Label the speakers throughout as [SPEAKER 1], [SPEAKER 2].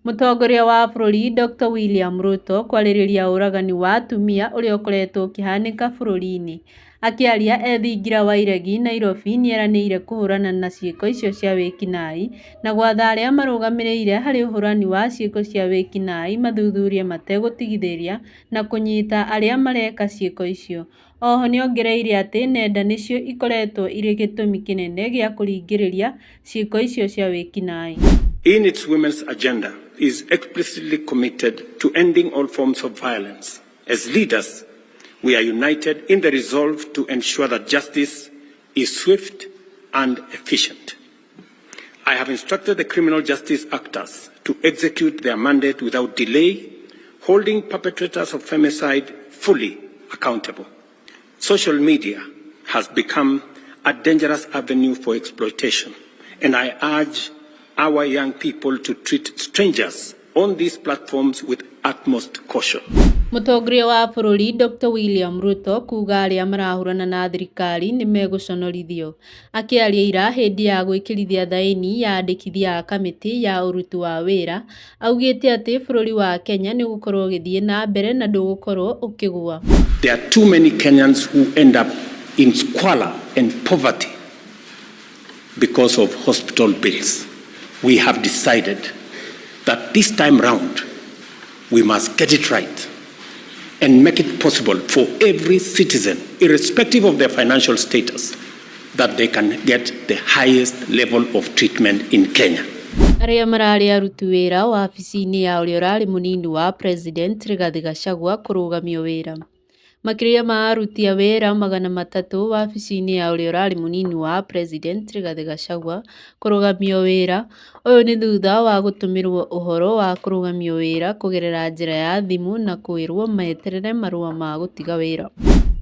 [SPEAKER 1] Mũtongoria wa bũrũri Dr William Ruto kwarĩrĩria ũragani wa atumia ũrĩa ũkoretwo ũkĩhanĩka bũrũri-inĩ. Akĩaria e thingira wa iregi Nairobi nĩeranĩire kũhũrana na ciĩko icio cia wĩkinaĩ na gwatha arĩa marũgamĩrĩire harĩ ũhũrani wa ciĩko cia wĩkinaĩ mathuthurie mategũtigithĩria na kũnyita arĩa mareka ciĩko icio. Oho nĩongereire atĩ nenda nĩcio ikoretwo irĩ gĩtũmi kĩnene gĩa kũringĩrĩria ciĩko icio cia wĩkinaĩ.
[SPEAKER 2] In its women's agenda is explicitly committed to ending all forms of violence. As leaders, we are united in the resolve to ensure that justice is swift and efficient. I have instructed the criminal justice actors to execute their mandate without delay, holding perpetrators of femicide fully accountable. Social media has become a dangerous avenue for exploitation, and I urge our young people to treat strangers on these platforms with utmost caution.
[SPEAKER 1] Mũtongoria wa bũrũri Dr William Ruto kuuga arĩa marahũrana na thirikari nĩmegũconorithio. Akĩaria ira hĩndĩ ya gwĩkĩrithia thaĩni ya andĩkithia a kamĩtĩ ya ũruti wa wĩra, augĩte atĩ bũrũri wa Kenya nĩ ũgũkorwo ũgĩthiĩ na mbere na ndũgũkorwo ũkĩgũa.
[SPEAKER 2] There are too many Kenyans who end up in squalor and poverty because of hospital bills. We have decided that this time round, we must get it right and make it possible for every citizen, irrespective of their financial status, that they can get the highest level of treatment in Kenya.
[SPEAKER 1] Arĩa mararĩ aruti wĩra wabici-inĩ ya ũrĩa ũrarĩ mũnini wa president Rigathĩ Gachagua kũrũgamio wĩra. Makĩria ma aruti a wĩra 300 wabici-inĩ ya ũrĩa ũrarĩ mũnini wa president Rigathĩ Gachagua kũrũgamio wĩra. Ũyũ nĩ thutha wa gũtũmĩrwo ũhoro wa kũrũgamio wĩra kũgerera njĩra ya thimũ na kwĩrwo meterere marũa ma gũtiga wĩra.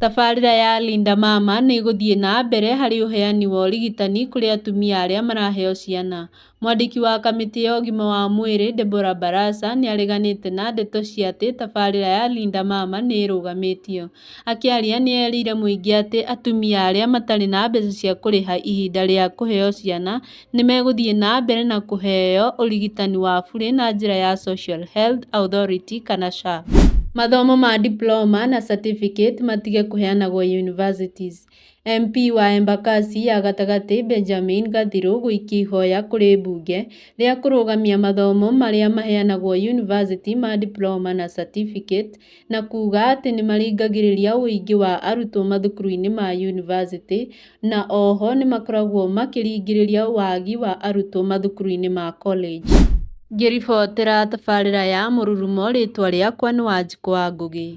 [SPEAKER 1] Tabarĩra ya Linda Mama nĩ ĩgũthiĩ na mbere harĩ ũheani wa ũrigitani kũrĩ atumia arĩa maraheo ciana. Mwandĩki wa kamĩtĩ ya ũgima wa mwĩrĩ Deborah Barasa nĩ areganĩte na ndeto cia atĩ tabarĩra ya Linda Mama nĩ ĩrũgamĩtio. Akĩaria nĩ erire mũingĩ atĩ atumia arĩa matarĩ na mbeca cia kũrĩha ihinda rĩa kũheo ciana nĩ megũthiĩ na mbere na kũheo ũrigitani wa burĩ na njĩra ya Social Health Authority kana SHA. Mathomo ma diploma na certificate matige kũheanagwo universities. MP wa Embakasi ya gatagatĩ Benjamin Gathiru gũikia ihoya kũrĩ mbunge rĩa kũrũgamia mathomo marĩa maheanagwo yunivacĩtĩ ma diploma na certificate na kuuga atĩ nĩ marĩngagĩrĩria ũingĩ wa arutwo mathukuru-inĩ ma yunivacĩtĩ na o ho nĩ makoragwo makĩringĩrĩria wagi wa arutwo mathukuru-inĩ ma college. Ngĩribotera tabarĩra ya Mũrurumo rĩtwa rĩakwa nĩ Wanjikũ wa Ngũgĩ.